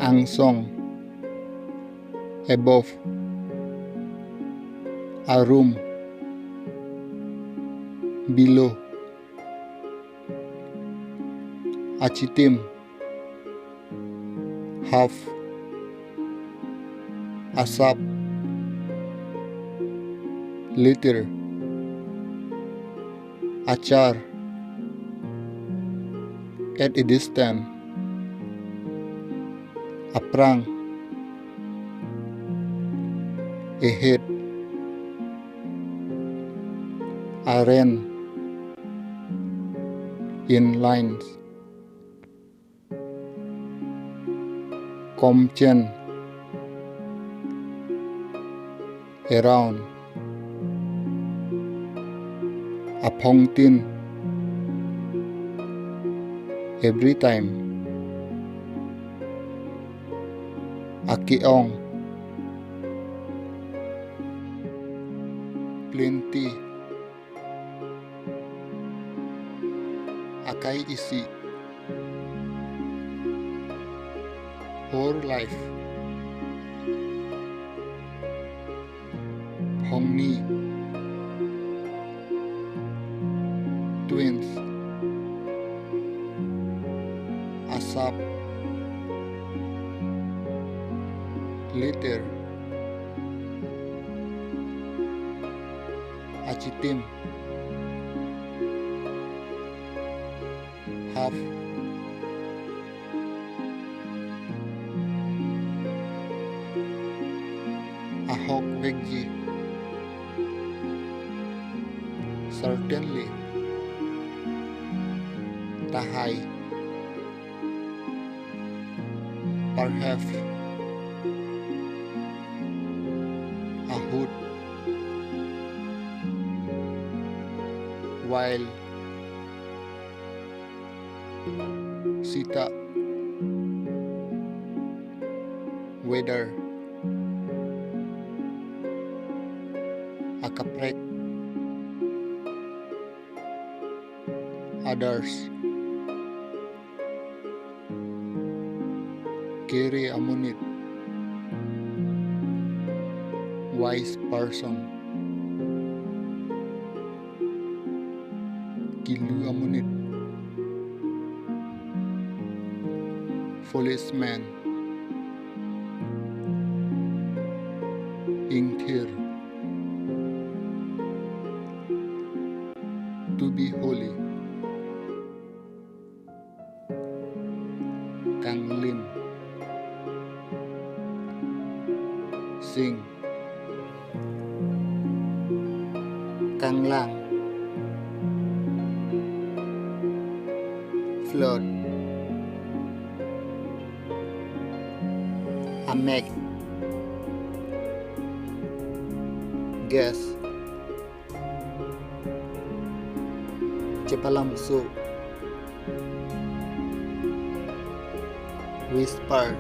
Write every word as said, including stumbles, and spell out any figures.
Angsong, above. Arum, below. Achitim, half. Asap, little. Achar, at a distance. Aphrang, ahead. Aren, in lines. Komchen, around. Aphongtin, every time. Ake-ong, plenty. Akai isi, whole life. Phongni, twins. Asap, little. Achitim, half. Ahokvekji, certainly. Tahai, perhaps. Ahut, while. Sita, whether. Akaprek, others. Kere amonit, wise person. Kilu amonit, foolish man. Ingthir, to be holy. Kanglim, sing. Kanglang, flood. Amek, gas. Chepalamso, whisper.